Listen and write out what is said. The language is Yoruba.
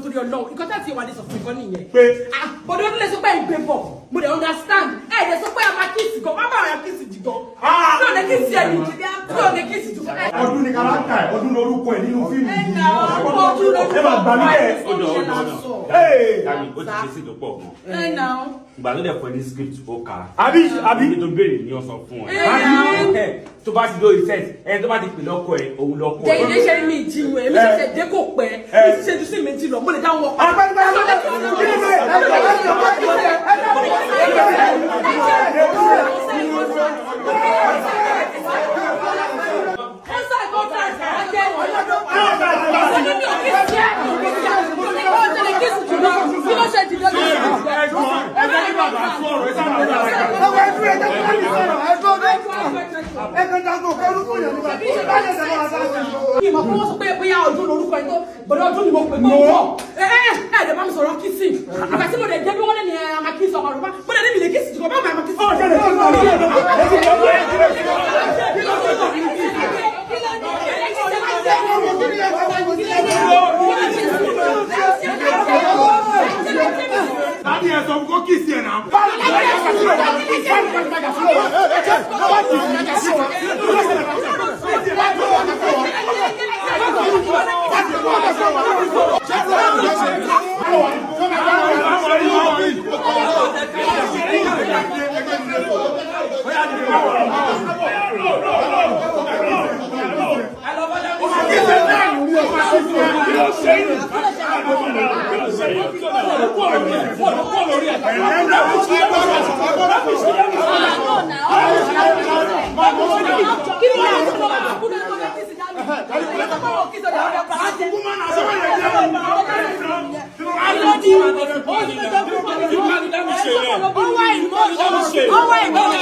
Torí Ọlọ́run, nǹkan tá ti wà ní sọ fún ìkọ́ nìyẹn. Pé? Ah, bọ̀dọ̀ ọdún lè sọ pé ìgbé bọ̀, mo dẹ̀ understand. Ẹ̀ lè sọ pé a máa kiss gan, má bàa yà kiss jù gan. Ah! Mi ò lè kiss ẹ̀ ní, mi ò lè kiss jù gan. Ọdún ni character ẹ̀, ọdún lorúkọ ẹ̀ nínú fíìmù Ẹ yìí. nà ọdún lorúkọ Ẹ máa gbà mí kẹ́. Ó dọ̀, ó dọ̀, ó dọ̀. Hey! Dami, ó ti ṣe sí tó pọ̀ gan. Ẹ nà ó. Ìgbà tó dẹ̀ fún ẹ ní script, ó kà á. Àbí àbí. Ibi tó béèrè ni ó sọ fún ẹ. Ẹ. Ẹ, tó bá ti dórí set, ẹni tó bá ti pè lọ́kọ ẹ, òun lọ́kọ ẹ. Dẹ̀yìndé ṣe mi ìjìyàn, èmi ṣẹ̀ṣẹ̀ dé kò pẹ́, mi ti ṣe ju sí méjì lọ, mo lè dá wọn pa. Ọwọ́ ẹdú ẹjẹ́ tó ní sọ̀rọ̀ ẹdú ọdún. Ẹgbẹ́ dàgbò kẹ́rù fún yẹn nígbà tó bá yẹ sẹ́wọ̀n àtàwọn. Ìmọ̀ kí wọ́n sọ pé bóyá ọdún lorúkọ ẹ̀ tó bọ̀dọ̀ ọdún ni mo pè mọ́ ọ̀pọ̀. Ẹ ẹ ẹ ẹ̀ bá mi sọ̀rọ̀ kissing. Ìgbà tí mo lè dé bí wọ́n lé ní ẹ àmà kiss ọmọ rẹ̀ mo lè ní mi lè kiss jùlọ bá mi àmà kiss. Tani ẹ sọ fún kó kiss ẹ̀ náà. Ọwọ́ ìmọ̀.